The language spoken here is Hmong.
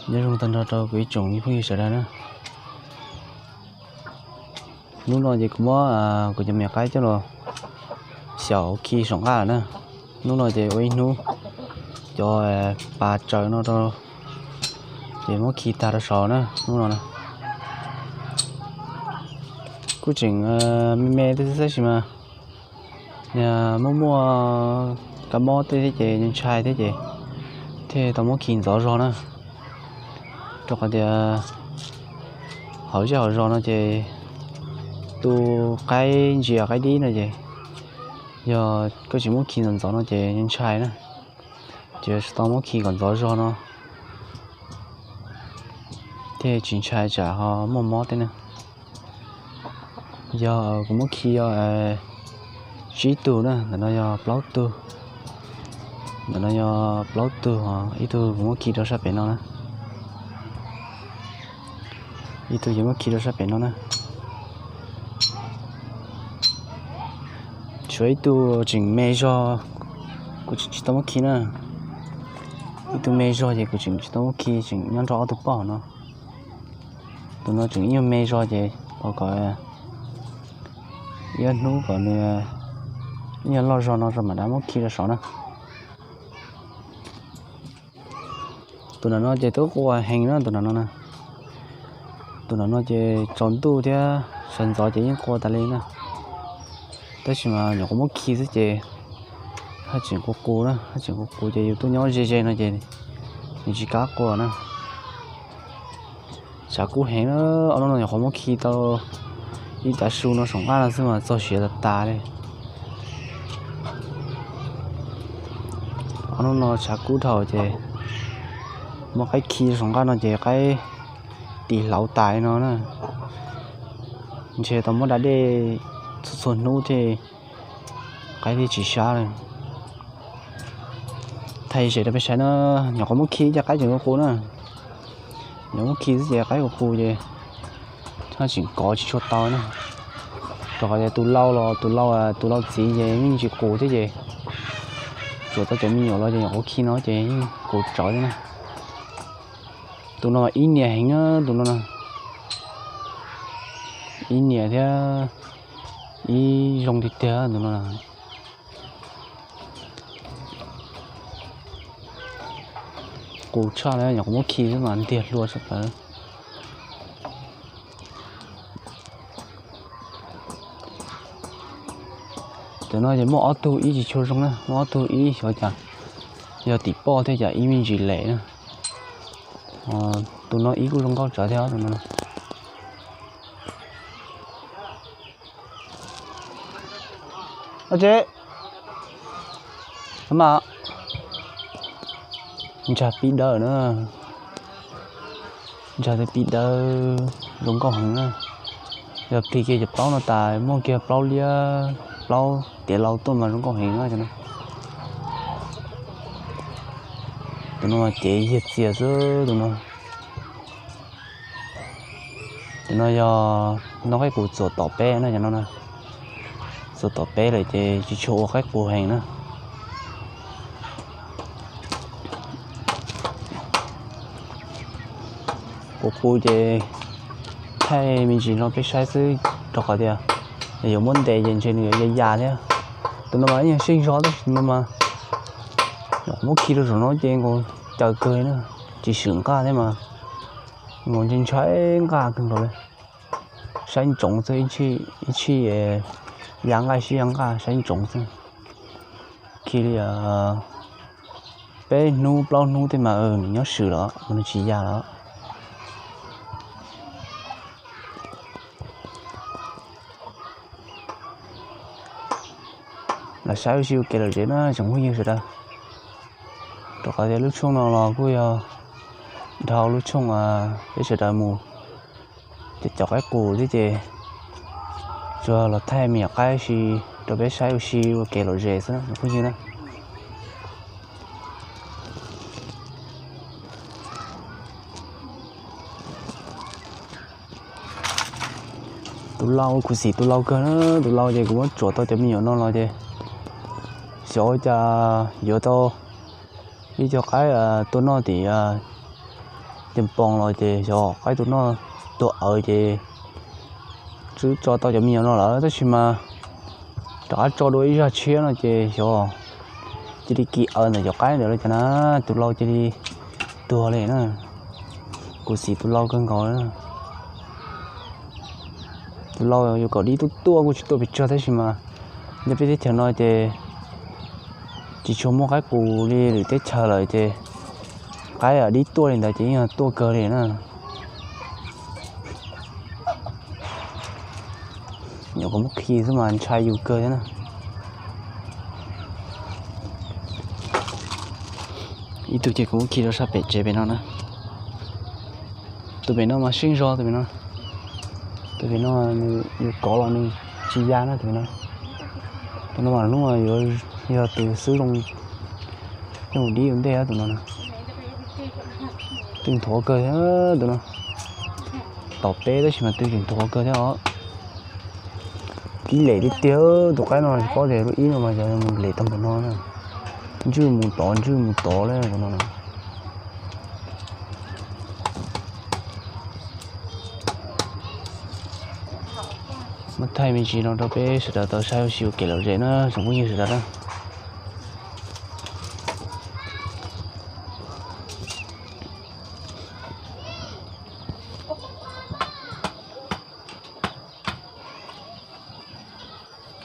Nyob zoo tag nrho rau kuv ib tsoom phooj ywg sawv daws na. Hnub no ces kuv muab kuv cov me nyuam qaib coj los xyaum khi saum nqaj lawm na. Hnub no ces ua ib hnub cov pas tsaws no rau, ces muab khi tag rau saud na hnub no na. Kuj tseem me me thiab tab sis mas muaj muaj kab mob tej thiab ces ntshai thiab ces thiaj tau muab khi ntxov zog na. Rau qhov tias hauv zej hauv zos no ces tu qaib ntsia qaib dib no ces yog koj tsis muab khi ntxov ntxov no ces ntshai na. Ces tsis tau muab khi kom ntxov zog no thiaj tsis ntshai tsam ho muaj mob tej na. Yog kuv muab khi yog tsib tug na, ntawm no yog plaub tug, ntawm no yog plaub tug, ib tug kuv muab khi rau sab pem no na. Ib tug ces muab khi rau sab pem no na. Tshuav ib tug tseem me zog, kuv tseem tsis tau muab khi na. Ib tug me zog ces kuv tseem tsis tau muab khi, tseem nyob nrog ob tug poj no. Tus no tseem ib nyuag me zog ces ua kom ib hnub kom nws ib nyuag loj zog no rau mam dab muab khi rau saud na. Tus nram no ces twb qua heev na tus nram no na. Tus nram no ces tsaus ntuj thiab sawv ntxov ces yeej qua tas li na. Tab sis mas nyuam qhuav muab khi xwb ces haj tseem qus qus na, haj tseem qus qus ces yus tuaj nyob ze ze no ces nws tsis kam qua na. Tshav kub heev na, ob hnub no nyuam qhuav muab khi tau ib tav su no saum nqaj no xwb mas txog siav tas tas li. Ob hnub no tshav kub dhau ces muab qaib khi saum nqaj no ces qaib tis hlauv tas li no na. Ntshe tau muab da dej txhua txhua hnub thiaj qaib thiaj tsis sab li. Thaij zem rau peb saib na, nyuam qhuav muab khi ces qaib tseem qus qus na. Nyuam muab khi xwb ces qaib qus qus ces haj tseem kov tsis tshua tau na. Rau qhov tias tus lau los tus lau, tus lau txiv ces yeej tsis qus thiab ces tsuas tau cov me nyuam los ces nyuam qhuav khi no ces yeej qus tsawv thiab na. Tus no ib niam heev na tus no na. Ib niam thiab ib zoo tiag tiag tus no na. Qus tshaj li, nyuam qhuav muab khi xwb mas ntiag hlua tshaj plaws. Cov no ces muaj ob tug ib tsis tshua zoo na, muaj ob tug ib xyov cas yog tim poj thiab cas ib me ntsis lem na. Tus no ib kuj zoo nkauj tsawv thiab tus no. Tsev, mas ntsag pib dawb na, ntsag pib dawb zoo nkauj heev na. Yog plig kiag cov plaub no tas muaj kiag plaub liab plaub tiav lau tuaj mas zoo nkauj heev na. Tus no mas cev yiag txias xwb tus no. Tus no yog noj qaib qus txuas tom peb na, cov no na. Txuas tom peb lawm ces tsis tshua ua qaib qus heev na. Qus qus ces thaij me ntsis no peb saib xwb, rau qhov tias yuav muab ntes ces ntshe nws yuav ya ya thiab. Tus no mas ib yam seej zog tab sis tus no mas muab khi rau saum no ces nkaus caws kawg na, tsis swm nqaj thiab mas nkaus ntshai ntshai nqaj kawg nkaus li. Saib ntsoov xwb, ib tshij ya nqaj ib tshij ya nqaj saib ntsoov xwb. Khi li peb hnub plaub hnub tej mas nws nyob swm los mas nws tsis ya los. Los saib ua si ua kev lom zem na tsoom phooj ywg sawv daws, rau qhov tias lub tshooj no los kuj yog dhau lub tshooj peb sawv daws mus cov cov qaib qus thiab ces tsuas los thaij me nyuam qaib si rau peb saib ua si ua kev lom zem xwb na tsoom phooj ywg na. Tus lau khuv xim tus lau kawg na, tus lau ces kuv muab tsuam tau cov me nyuam no los ces xyov ua cas yuav tau ib co qaib tuaj noj tim Ces poob los ces xyov qaib tus no tuag awv ces twb tso tau cov me nyuam no lawm tab sis mas rov qab tso dua ib zaj tshiab no ces xyov cia li kis awv ntawm cov qaib ntawd li cas na, tus lau cia li tuag li na. Kuv xim tus lau kawg nkaus na. Tus lau yuav kom dib tuaj tuaj kuj tsis tuaj pes tsawg tab sis mas nyob peb teb chaws no ces tsis tshua muaj qaib qus li lwm teb chaws lawm ces qaib dib tuaj li ntawd ces yeej tuaj kawg li na. Nyuam qhuav muab khi xwb mas ntshai yus kawg thiab na. Ib tug ces kuv muab khi rau sab pem tsev pem no na. Tus pem no mas seej zog tus pem no. Tus pem no nws yus kov los nws tsis ya na tus pem no. Tus no mas hnub yuav yog tus xub zoo, zoo dib ua ntej tus no. Twb nthuav kawg thiab tus no. Tom peb tab sis mas twb tseem nthuav kawg thiab os. Kib lem tiag tiag tus qaib no tsis paub tias lub ib no mas yog mus lem tau npaum no na. Ntswj mus tod ntswj mus tod li tus no. Muab thaij me ntsis no rau peb sawv daws tau saib ua si ua kev lom zem na tsoom phooj ywg sawv daws na.